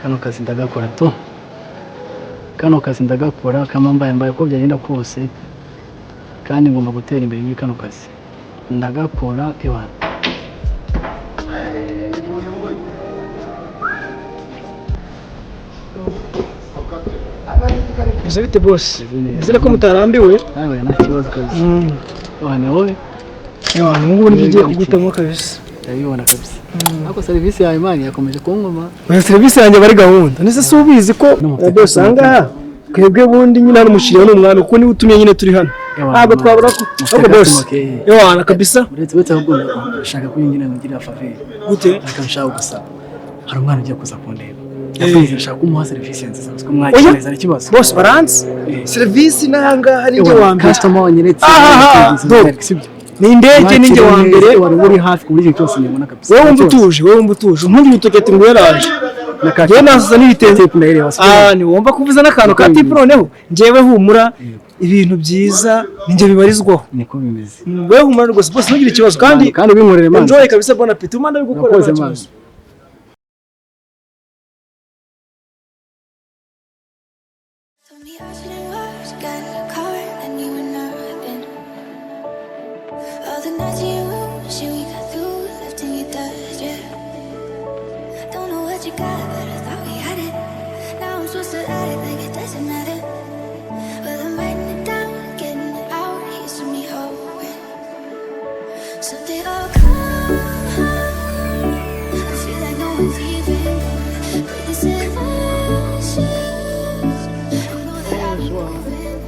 Kano kazi ndagakora tu, kano kazi ndagakora kama mbaye mbaye uko byagenda kose, kandi ngomba gutera imbere muri kano kazi, ndagakora ewana. Bize bite boss? Nizere ko mutarambiwe. Nawe nta kibazo kabisa. Ewana wowe. Ewana ubu ngubu nibyo ugiye kugutamo kabisa. Ndabibona kabisa. Ariko serivisi yawe man yakomeje kunkoma. Oya, serivisi yanjye bari gahunda. Nese si ubizi ko boss ahangaha twebwe bundi nyine hano umukiriya ni umwami, kuko niwe utumye nyine turi hano. Ntabwo twabura ko ahubwo boss. Ewana kabisa. Uretse ahubwo ndashaka ko nyine ngirira faveur. Gute? Reka nshaka gusaba. Hari umwana ugiye kuza kundeba. Ndashaka kumuha serivisi nziza kuko mwakira neza ikibazo. Boss baranze. Serivisi n'ahangaha ni njye wa mbere. Customer wanyeretse. Ni indege ni njye wa mbere. Wari uri hafi kuri icyo cyose nibona kabisa. Wowe wumva utuje, wowe wumva utuje. Nkundi urutoki ngo yaraje. Njyewe nasoza n'ibitenge. Ah, ni wumva kuvuza n'akantu ka tip noneho. Njyewe humura ibintu byiza ninjye bibarizwaho. Niko bimeze. Wewe humura rwose boss, ntugire ikibazo kandi kandi ubinkorere man. Enjoy kabisa, bon appétit. Umanda bigukorera. Urakoze man. Told me I shouldn't rush, got in the car and you were nothing. All the nights in your room, shit we got through, left in your dust, yeah. Don't know what you got, but I thought we had it. Now I'm supposed to act like it doesn't matter. Well, I'm writing it down, getting it out, here's to me hoping. Someday I'll come home. I feel like no one's even gone. But this is my shoes. I know that I'll be moving.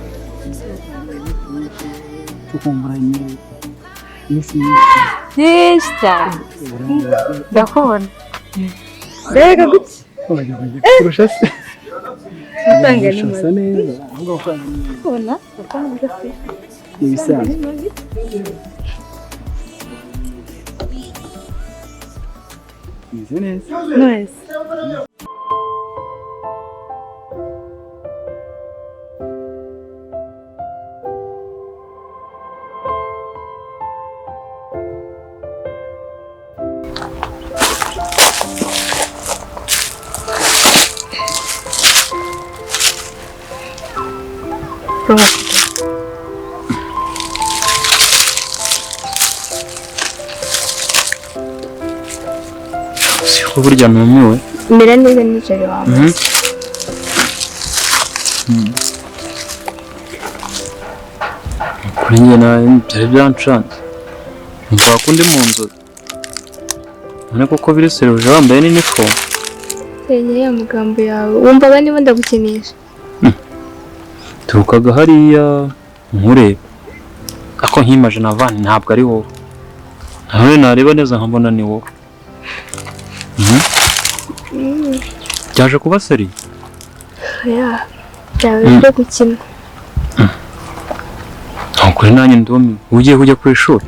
Someday I'll come Tukumbura iminsi myinshi. Byinshi cyane ndakubona mbega gutya Kurusha se. Amafaranga ni Usa mabi. neza. Ahubwo amafaranga ni meza. Ndakubona amafaranga se. Ni ibisanzwe. Meze neza. Neza. Siko burya numiwe. Mera neza nicaye wambaye. Kuri njye nawe byari byancanze. Numva ko ndi mu nzozi. None koko biri seruje wambaye n'inifomu. Senya ya magambo yawe. Wumvaga niba ndagukinisha. Turukaga hariya nkureba. Ako nkimaje navani ntabwo ari wowe. Nawe nareba neza nkabona ni wowe. Byaje kuba seri? Ya, byaba byo gukina. Kuri nanjye ndumiwe. Ugiye kujya ku ishuri?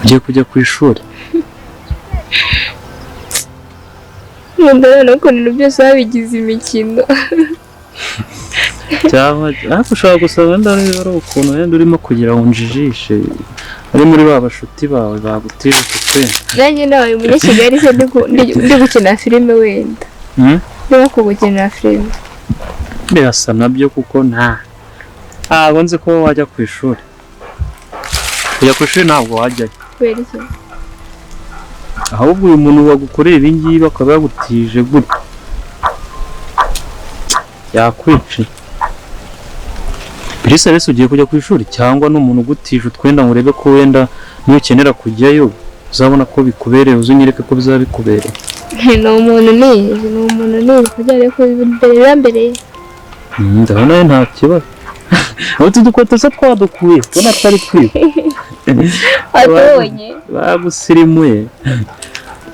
Ugiye kujya ku ishuri? Nkunda noneho ukuntu ibintu byose babigize imikino. Cyangwa ariko ushobora gusaba wenda niba ari ukuntu wenda urimo kugira ngo unjijishe ari muri ba bashuti bawe bagutije utwenda. Nanjye nabaye umunyakigali se ndi gukina filime wenda. Ndimo kugukinira filime. Birasa nabyo kuko ntabwo nzi ko wajya ku ishuri. Kujya ku ishuri ntabwo wajyayo. Kubera iki? Ahubwo uyu muntu wagukorera ibi ngibi akaba yagutije gutya yakwiciye. Birisa rero ugiye kujya ku ishuri cyangwa n'umuntu ugutije utwenda ngo urebe ko wenda nukenera kujyayo uzabona ko bikubereye, uzunyereke ko bizaba bikubereye. Ni umuntu nizi, ni umuntu nizi kugira ko mbere mbere. Ndabona nta kibazo. Utu dukweto se twadukuye, ubona atari twiwe. Watubonye? Bagusirimuye.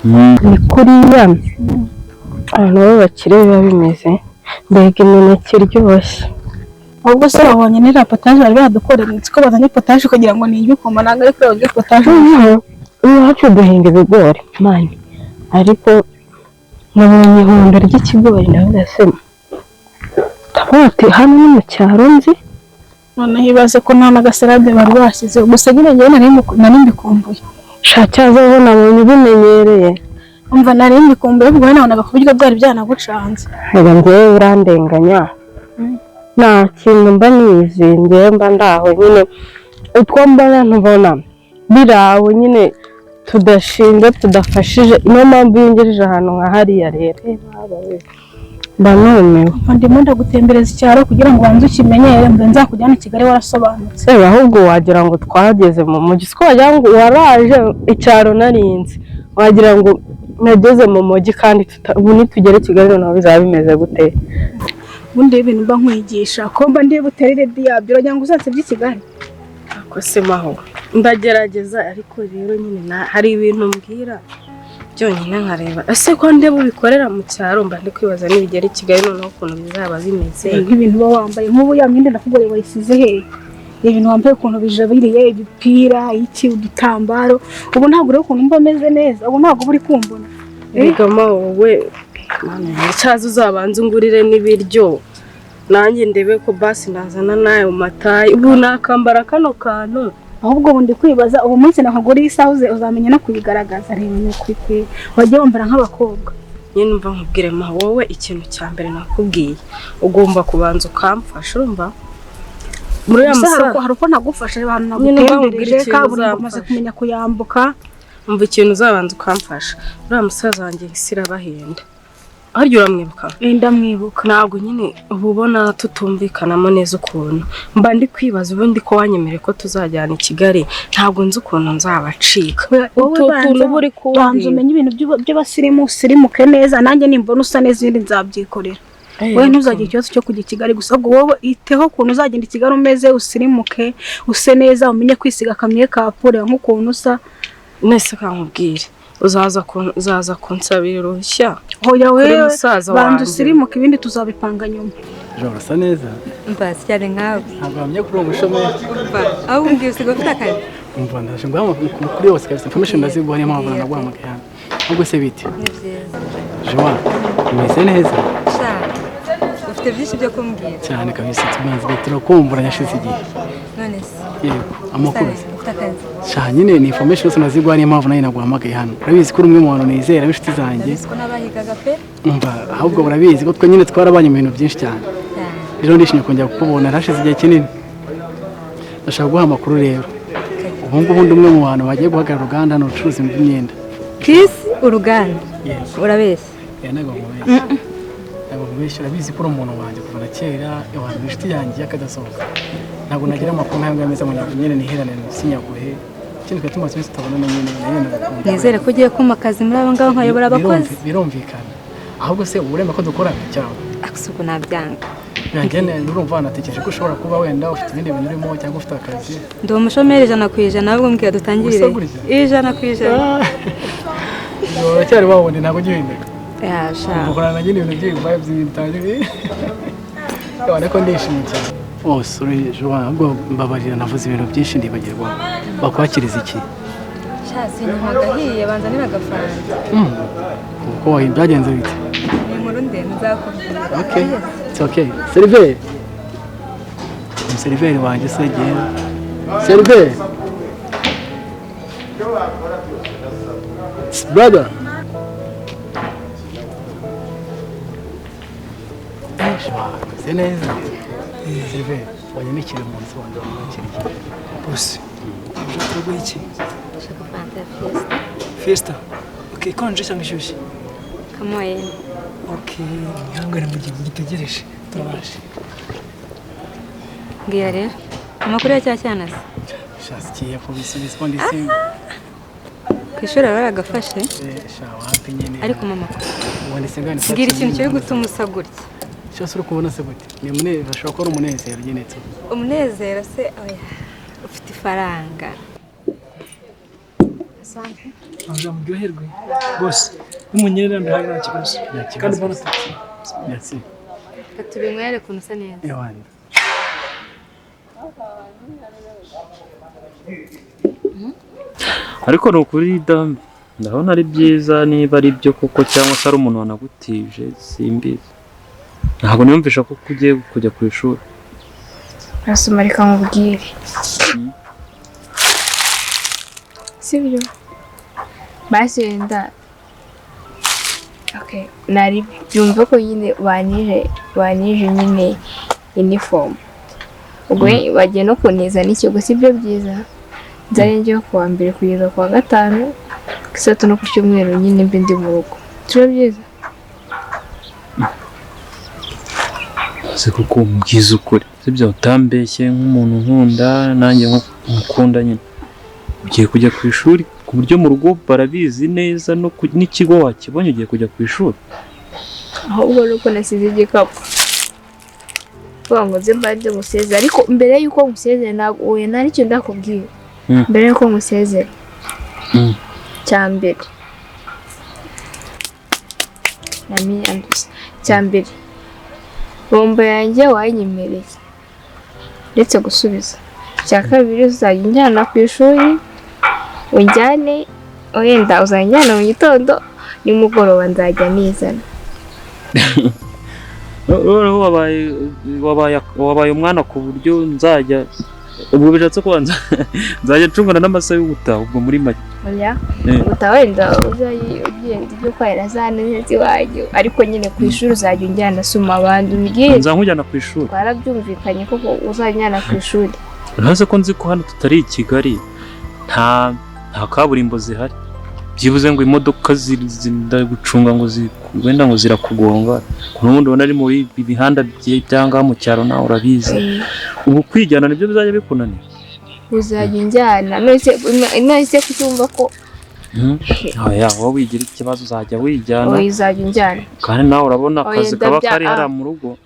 Ni kuriya abantu b'abakire biba bimeze, mbega imineke iryoshye. Ahubwo se babonye n'iriya potaje bari badukoreye, nzi ko bazanye potaje kugira ngo ni ibikoma, ntabwo ari kureba ibyo potaje. Iwacu duhinga ibigori mani, ariko nabonye ihundo ry'ikigori ndavuga se ndavuga hano ni mu cyaro nzi. Noneho ibaze ko nta n'agasalade bari bashyizeho, gusa nyine njyewe nari mbikumbuye. Shacyaza bo nabonye ubimenyereye. Umva nari mbikumbuye kuko nabonaga ku buryo bwari byanagucanze. Reka njyewe urandenganya. Nta kintu mba nizi, njyewe mba ndaho nyine utwo mbona ntubona birawe nyine tudashinze tudafashije, niyo mpamvu iyo ungejeje ahantu nka hariya rero mba numiwe. Umva ndimo ndagutembereza icyaro kugira ngo ubanze ukimenyere, mbe nzakujyana i Kigali warasobanutse. Se ahubwo wagira ngo twageze mu mujyi, siko wagira ngo waraje icyaro narinzi, wagira ngo nageze mu mujyi kandi ubu nitugera i Kigali noneho bizaba bimeze gute? Ubundi ibintu mba nkwigisha ko mba ndi buterere yabyo uragira ngo uzatse by'i Kigali. Ako se maho ndagerageza, ariko rero nyine hari ibintu mbwira byonyine nkareba ese ko ndeba ubikorera mu cyaro, mba ndi kwibaza nibigera i Kigali noneho ukuntu bizaba bimeze. Nk'ibintu uba wambaye nk'ubu ya myenda nakuguriye wayisize hehe? Ibintu wambaye ukuntu bijabiriye, ibipira, iki, udutambaro, ubu ntabwo rero ukuntu mba meze neza, ubu ntabwo uri kumbona. Bigama wowe cyaza uzabanza ungurire n'ibiryo nanjye ndebe ko basi nazana nayo matayi, ubu nakambara kano kantu. Ahubwo ubu ndi kwibaza ubu munsi nakuguriye isaha uzamenya no kuyigaragaza. Reba ni ukuri wagiye wambara nk'abakobwa. Nyine mva nkubwire ma wowe, ikintu cya mbere nakubwiye ugomba kubanza ukamfasha, urumva? Muri ya musaza hari uko nagufasha abantu nagutembereje kaburimbo umaze kumenya kuyambuka. Umva ikintu uzabanza ukamfasha, uriya musaza wanjye isi irabahenda. Harya uramwibuka? Ndamwibuka. Ntabwo nyine uba ubona tutumvikanamo neza ukuntu mba ndi kwibaza ubundi ko wanyemereye ko tuzajyana i Kigali, ntabwo nzi ukuntu nzabacika. Wowe banza umenye ibintu by'abasirimu, usirimuke neza, nanjye nimbona usa neza ibindi nzabyikorera. Wowe ntuzagire ikibazo cyo kujya i Kigali gusa, ahubwo wowe iteho ukuntu uzagenda i Kigali umeze, usirimuke, use neza, umenye kwisiga akamye ka pure nk'ukuntu usa. Nese kankubwire uzaza kunsabira uruhushya. Hoya wewe banza usirimuke ibindi tuzabipanga nyuma. Jean urasa neza. Mba cyane nkawe. Ntabwo wamenya kuri uwo mushomeri. Mba aho umbwiye usiga ufite akazi. Umva ndaje ngo kuri yose kabisa information ndaziguha, niyo mpamvu naguhamagaye hano. Ahubwo se bite? Ni byiza. Jean umeze neza? Sha ufite byinshi byo kumbwira. Cyane kabisa tubanze turakumbura nyashize igihe. None se? Yego amakuru. Ufite akazi? Sha nyine ni information yose naziguha, niyo mpamvu nayo naguhamagaye hano. Urabizi ko uri umwe mu bantu nizera b'inshuti zanjye. Ndabizi ko n'abahigaga pe. Umva ahubwo urabizi ko twe nyine twarabanye mu bintu byinshi cyane. Rero ndishimye kongera kukubona, hashize igihe kinini. Ndashaka guha amakuru rero. Ubu ngubu ndi umwe mu bantu bagiye guhagarara uruganda hano rucuruza imyenda. Chris uruganda? Urabeshya? Ntabwo nkubeshya. Ntabwo nkubeshya, urabizi ko uri umuntu wanjye kuva na kera, abantu inshuti yanjye y'akadasohoka. Ntabwo nagira amakuru nk'ayo meza ngo nyine niherane sinyaguhe. Ikindi twari tumaze iminsi tutabonana nyine, nayo ndagukunda. Nizere ko ugiye kumpa akazi muri abo ngabo nkayobora abakozi. Birumvikana. Ahubwo se uba uremba ko dukorana cyangwa? Asuku nabyanga. Nanjye urumva natekereje ko ushobora kuba wenda ufite ibindi bintu urimo cyangwa ufite akazi. Ndi umushomeri 100% ahubwo mbwira dutangirire. 100%. Uracyari wawundi ntabwo ujya uhinduka. Yasha. Ukorana nyine ibintu by'ibi vibes bitandukanye. Urabona ko ndishimye cyane. Oh sorry Joan, ahubwo mbabarira navuze ibintu byinshi ndibagirwa. Bakwakiriza iki? Sha sinywa gahiye banzanira agafaranga. Kuko byagenze bite? Ni inkuru ndende nzakubwira. Okay. It's okay. Seriveri. Seriveri wanjye se gera. Seriveri. Brother. Se neza. Seriveri, wanyamikire mu nzu wanjye wamwakiriye. Boss, ushaka iki? Ushaka fanta fiesta. Fiesta. Okay, konje cyangwa ishyushye? Kamoye. Okay, ihangane mu gihe gitegereje. Turabaje. Mbwira rero, amakuru ya cyana se? Shasikiye ko bisubizwa ndetse. Ku ishuri baragafashe? Sha wapi nyine. Ariko mama mbwira ikintu kiri gutuma usa gutya. Cyose uri kubona se gute? Ni umunezero, ashobora kuba ari umunezero nyine tu. Umunezero se oya ufite ifaranga. Asante. Aje muryoherwe. Boss, nimunyerera ndahari nta kibazo. Kandi bona taxi. Merci. Katubinywere kuntu usa neza. Ewana. Ariko ni ukuri ndabona ari byiza niba ari byo koko cyangwa se ari umuntu wanagutije simbizi. Ntabwo niyumvisha ko ugiye kujya ku ishuri. Urasoma reka nkubwire. Sibyo? Basi wenda okay, nari byumva ko nyine banije nyine uniform. Ubwo bagiye no kuntiza n'ikigo, si byo byiza? Nzajya njyayo kuwa mbere kugeza kuwa gatanu, ku isato no ku cyumweru nyine mbe ndi mu rugo. Si byo byiza? Si kuko umbwiza ukuri, sibyo? Utambeshye nk'umuntu nkunda nanjye nkukunda nyine. Ugiye kujya ku ishuri ku buryo mu rugo barabizi neza no n'ikigo wakibonye ugiye kujya ku ishuri. Ahubwo nuko nasize igikapu kugira ngo nze mbanze musezere, ariko mbere y'uko musezera ntabwo oya nta n'ikintu ndakubwira. Mbere y'uko musezera cya mbere cya mbere bombo yanjye wayinyemereye ndetse gusubiza. Icya kabiri uzajya unjyana ku ishuri, unjyane wenda uzanjyana mu gitondo, nimugoroba nzajya nizana. Noneho wabaye umwana ku buryo nzajya ubwo bishatse ko nzajya ncungana n'amasaha yo gutaha ubwo muri make. Oya, gutaha wenda uzajya ugenda ibyo kwahira za neza iwanyu, ariko nyine ku ishuri uzajya unjyana suma abandi umbwire. Nzajya nkujyana ku ishuri. Twarabyumvikanye koko uzajya unjyana ku ishuri. Urazi ko nzi ko hano tutari i Kigali, nta kaburimbo zihari. Byibuze ngo imodoka ziragucunga ngo wenda ngo zirakugonga. N'ubundi ubona ari muri imihanda byanga mu cyaro nawe urabizi. Ubu kwijyana nibyo bizajya bikunanira. Uzajya unjyana none se kucyumva ko oya wowe wigira ikibazo uzajya wijyana. Oya uzajya unjyana. Kandi nawe urabona akazi kaba kari hariya mu rugo.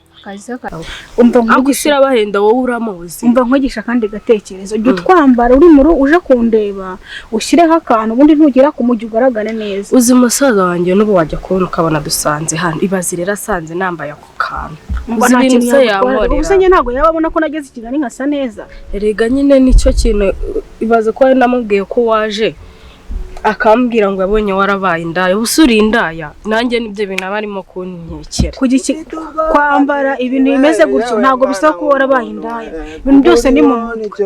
Umva nkwigisha bahenda wowe uramuzi. Umva nkwigisha kandi gatekerezo. Jya utwambara uri mu uje kundeba ushyireho akantu ubundi ntugera ku mujyi ugaragare neza. Uzi musaza wanjye n'ubu wajya kubona ukabona dusanze hano. Ibaze rero asanze nambaye ako kantu. Uzi ibintu se yankorera. Ubuse njye ntabwo yaba abona ko nageze i Kigali nkasa neza. Erega nyine nicyo kintu ibaze ko ari namubwiye ko waje akambwira ngo yabonye warabaye indaya. Ubuse uri indaya nanjye nibyo bintu aba arimo kunkekera. Kwambara ibintu bimeze gutyo ntabwo bisaba kuba warabaye indaya. Ibintu byose ni mu mutwe.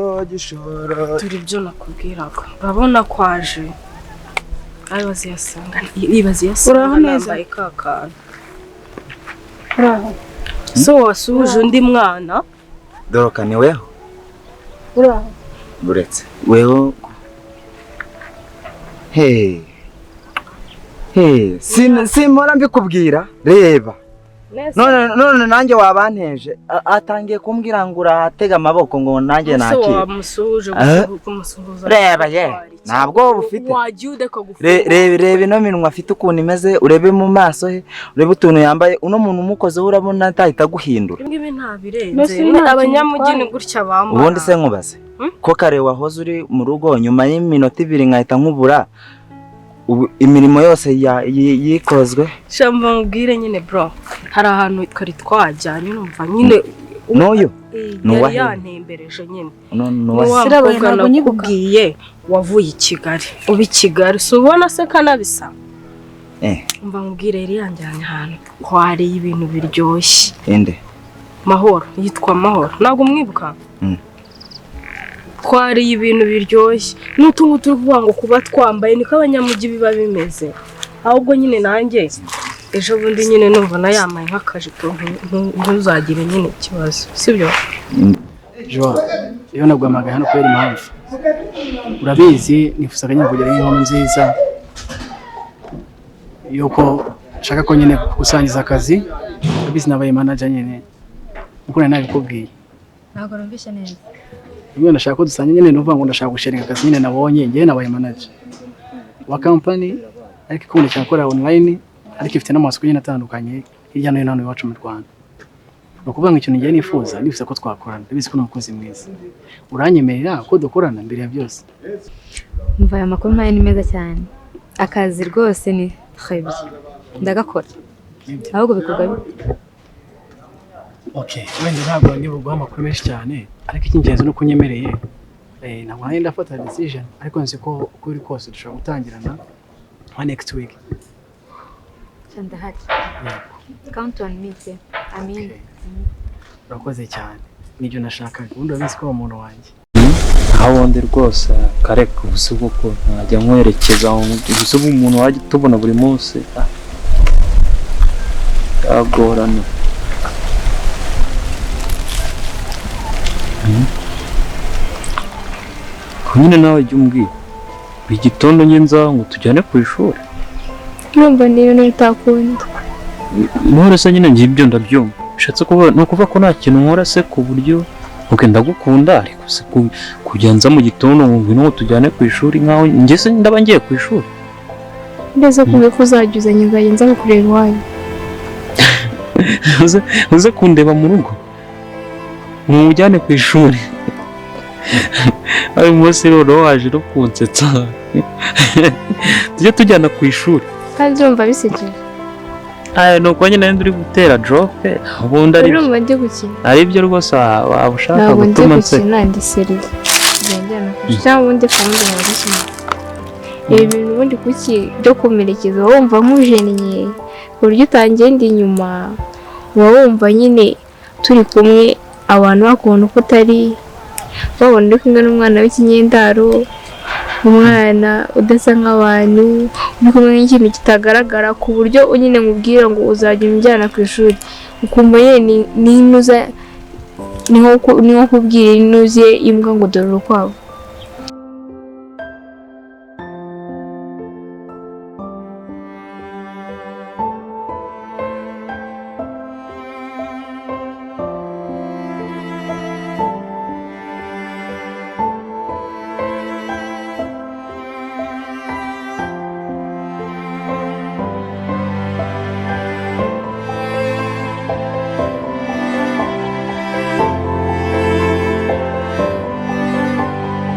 Turi ibyo nakubwiraga. Urabona ko aje. Abazi yasanga ibaze yasanga nambaye ka kantu. Uraho. So wasuhuje undi mwana. Doroka ni weho. Uraho. Buretse. Weho. Hey. Hey, simpora mbikubwira reba. None nanjye wabanteje atangiye kumbwira ngo uratega amaboko ngo nanjye nakire. Reba ye, ntabwo bufite. Reba ino minwa afite ukuntu imeze, urebe mu maso he, urebe utuntu yambaye. Uno muntu umukoze urabona atahita guhindura. Ibi nta birenze. Abanyamujyi ni gutya bambara. Ubundi se nkubaze. Ko kare wahoze uri mu rugo nyuma y'iminota ibiri nkahita nkubura, imirimo yose yikozwe. Shamba mubwire nyine bro, hari ahantu twari twajyanye numva nyine n'uyu yari yantembereje nyine. Wa nyikubwiye wavuye i Kigali, uba i Kigali si ubona se kanabisa. Umva mubwire yari yanjyanye ahantu twariye ibintu biryoshye. Inde Mahoro, yitwa Mahoro, ntabwo umwibuka? Twariye ibintu biryoshye n'utuntu turi kuvuga ngo kuba twambaye niko abanyamujyi biba bimeze. Ahubwo nyine nanjye ejo bundi nyine numva nayambaye nk'akajipo ntuzagire nyine ikibazo, sibyo? Joa, iyo naguhamagaye hano kubera impamvu urabizi, nifuzaga nyine kugira inkuru nziza yuko nshaka ko nyine gusangiza akazi. Urabizi nabaye manager nyine uko nari nabikubwiye. Ntabwo numvise neza. Rimwe ndashaka ko dusangira nyine, numva ngo ndashaka gusharinga akazi nyine nabonye. Ngewe nabaye manager wa company ariko ikunda cyane gukora online, ariko ifite n'amasoko nyine atandukanye hirya no hino hano iwacu mu Rwanda. Ni ukuvuga ngo ikintu ngewe nifuza ko twakorana. Ndabizi ko ni umukozi mwiza, uranyemerera ko dukorana mbere ya byose? Umva aya makuru mpaye ni meza cyane. Akazi rwose ni très bien, ndagakora. Ahubwo bikorwa bite? Okay, wenda ntabwo ndi buguha amakuru menshi cyane, ariko icy'ingenzi ni uko unyemereye. Ntabwo nanjye ndafata decision, ariko nzi ko uko biri kose dushobora gutangirana nka next week. Ndahari. Count on me. Amin. Urakoze cyane, nibyo nashakaga. Ubundi urabizi ko umuntu wanjye. Aho wundi rwose kareka ubusa bwo ntajya nkwerekeza ubusa umuntu wajya utubona buri munsi yagorana. Nyine nawe jya umbwira buri gitondo njye nza ngo tujyane ku ishuri. Urumva ni ibintu bitakunda. None se nyine njye ibyo ndabyumva. Bishatse kuvuga ni ukuvuga ko nta kintu nkora se ku buryo okay ndagukunda ariko se kujya nza mu gitondo ngo ngwino tujyane ku ishuri nkaho njye se ndaba ngiye ku ishuri. Ndetse kumwe ko uzajya uzanye nzajya nza kukureba iwanyu. Uze kundeba mu rugo mujyane ku ishuri. Ayo munsi rero waje no kunsetsa. Tujye tujyana ku ishuri. Kandi urumva bisekeje. Ayo nuko nyine uri gutera joke ubundi ari urumva ndi gukina. Ari byo rwose waba ushaka gutuma nseka. Ntabwo ndi gukina ndi seriye. Njyana ku ishuri cyangwa ubundi kandi nkabikina. Ibi bintu ubundi kuki byo kumerekeza wumva nkujennye ku buryo utangenda inyuma uba wumva nyine turi kumwe abantu bakubona uko utari babona uri kumwe n'umwana w'ikinyendaro umwana udasa nk'abantu uri kumwe n'ikintu kitagaragara ku buryo nyine nkubwira ngo uzajya umujyana ku ishuri ukumva nyine ni nko kubwira inuze imbwa ngo dore urukwavu.